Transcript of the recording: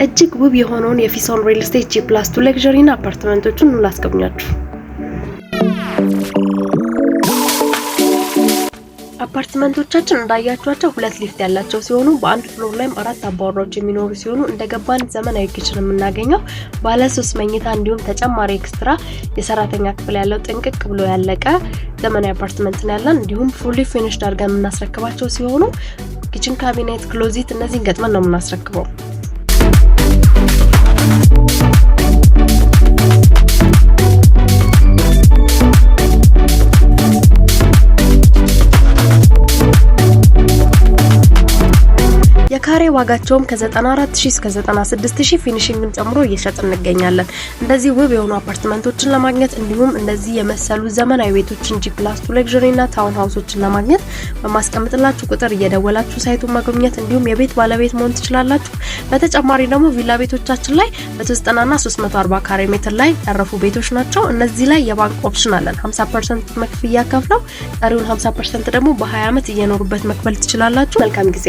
እጅግ ውብ የሆነውን የፊሶን ሪል ስቴት G+2 luxury ና አፓርትመንቶችን ኑ ላስጎብኛችሁ። አፓርትመንቶቻችን እንዳያችኋቸው ሁለት ሊፍት ያላቸው ሲሆኑ በአንድ floor ላይም አራት አባወራዎች የሚኖሩ ሲሆኑ እንደገባን ዘመናዊ kitchen የምናገኘው፣ ባለ ሶስት መኝታ እንዲሁም ተጨማሪ extra የሰራተኛ ክፍል ያለው ጥንቅቅ ብሎ ያለቀ ዘመናዊ አፓርትመንት ነው ያለን። እንዲሁም fully finished አድርገን የምናስረክባቸው ሲሆኑ kitchen cabinet፣ closet እነዚህን ገጥመን ነው የምናስረክበው። የካሬ ዋጋቸውም ከ94,000 እስከ 96,000 finishing ን ጨምሮ እየሸጥን እንገኛለን። እንደዚህ ውብ የሆኑ አፓርትመንቶችን ለማግኘት እንዲሁም እንደዚህ የመሰሉ ዘመናዊ ቤቶችን G+2 luxury እና town house ኦችን ለማግኘት በማስቀምጥላችሁ ቁጥር እየደወላችሁ site ኡን መጎብኘት እንዲሁም የቤት ባለቤት መሆን ትችላላችሁ። በተጨማሪ ደግሞ ቪላ ቤቶቻችን ላይ 190 እና 340 ካሬ ሜትር ላይ ያረፉ ቤቶች ናቸው። እነዚህ ላይ የባንክ option አለን። 50% መክፈያ ከፍለው ቀሪውን 50% ደግሞ በ20 ዓመት እየኖሩበት መክፈል ትችላላችሁ። መልካም ጊዜ።